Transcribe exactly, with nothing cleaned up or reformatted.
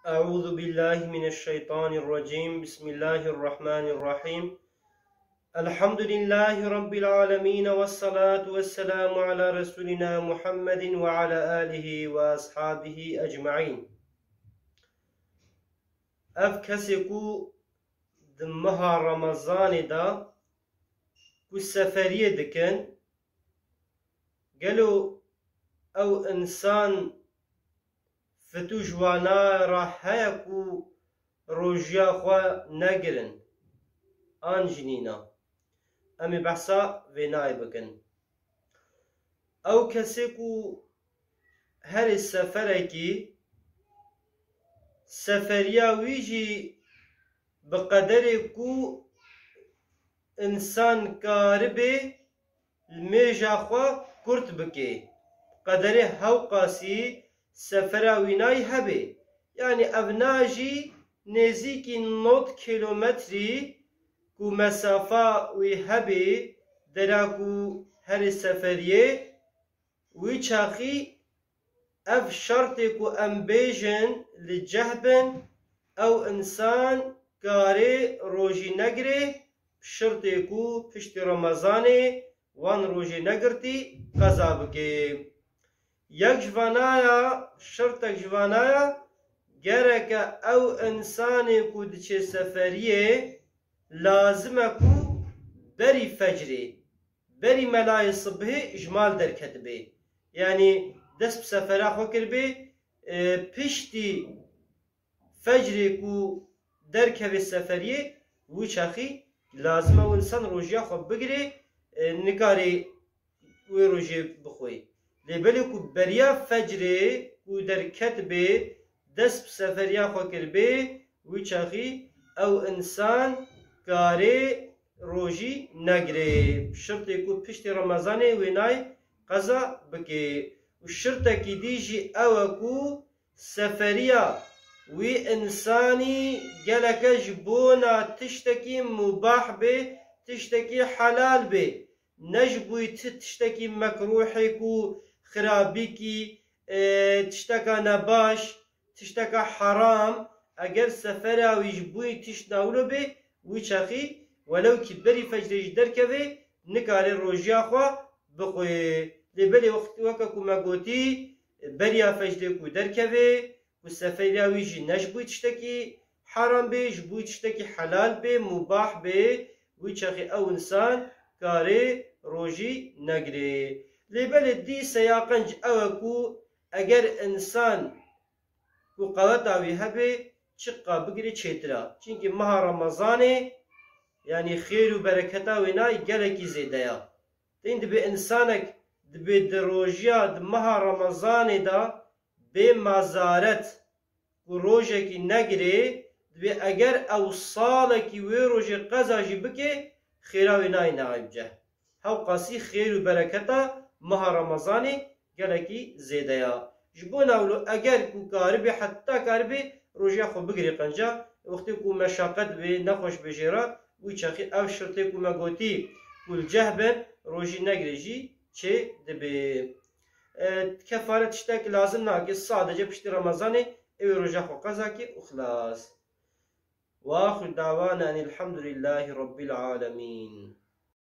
أعوذ بالله من الشيطان الرجيم. بسم الله الرحمن الرحيم. الحمد لله رب العالمين، والصلاة والسلام على رسولنا محمد وعلى آله وأصحابه أجمعين. Ev kesê ku di meha Remezanê de ku seferiyê dikin, gelo ew însan fitû ji wana re heye ku rojiya xwe negirin an jî nîna? Em ê behsa vê nayê bikin. Ew kesê ku herê seferekî, seferiya wî jî bi qederê ku însan karibê li mêja xwe kurt bike, qederê hewqasî sefera wî nayî hebê. Yanî ev na jî nêzîkî nod kîlometrî ku mesafa wî hebê, dera ku herê seferiyê, wî çaxî ev şertê ku em bêjin li ceh bin, ew însan karê rojî negirê, şertê ku piştî Remezanê wan rojê negirtî qeza bike. Yek ji vanaya, şertek ji vanaya, gereke ew însanê ku diçe seferiyê lazim e ku berî fecrê, berî melayê sibhê ji mal derketibê. Yanî dest bi sefera xwe kiribê, e, piştî fecrê ku derkeve seferiyê, wî çaxî lazim e ew însan rojiya xwe bigire, e, nikarê wê rojê bixwe. Lê belê ku beriya fecrê ku derketibê dest bi seferiya xwe kiribê, wî çaxî ew însan karê rojî negirê. Şirtê ku piştî Remezanê wê nayê qeza bikê. Û şirtekî dî jî ew e ku seferiya wî însanî geleke ji bona tiştekî mubah bê, tiştekî helal bê. Ne ji bo ti-, tiştekî mekrûhê ku xirabîkî, e, tişteka nebaş, tişteka heram, eger sefera wî ji bo tişt nawilo bê, wî çaxî, welew kî berî fecrê jî derkeve, nikare rojiya xwe bixwe. Lê belê wext-, weke ku me gotî, beriya fecrê ku derkeve, ku seferiya wî jî ne ji bo tiştekî heram bê, ji bo tiştekî helal bê, mubah bê, wî çaxî ew însan karê rojî negirê. Lê belê dîsa ya qenc ew e ku eger însan ku qeweta wî hebe, çiqa bigirê çêtir e. Çimkî meha Remezanê, yanî xêr û bereketa wê nayê gelekî zêde ya. Tên dibê însanek dibê di rojiya di meha Remezanê de bê mazaret ku rojekî negirê, dibê eger ew salekî wê rojê qeza jî bike, xêra wê nayê neayê bi ceh. Hewqasî xêr û bereketa meha Remezanê gelekî zêde ya. Ji bona wilo eger ku karibê, heta karibê rojiya xwe bigirê qenca, wextê ku meşaqet bê, nexweş bê jê re, wî çaxî ev şirtê ku me gotî ku li ceh bin, rojî negirê jî çê dibê. E, kefaret tiştek lazim nake, sadece piştî Remezanê ew ê roja xwe qeza ke û xilas. Wa axiru dawana enî elhamdulîllahî rabbil alemîn.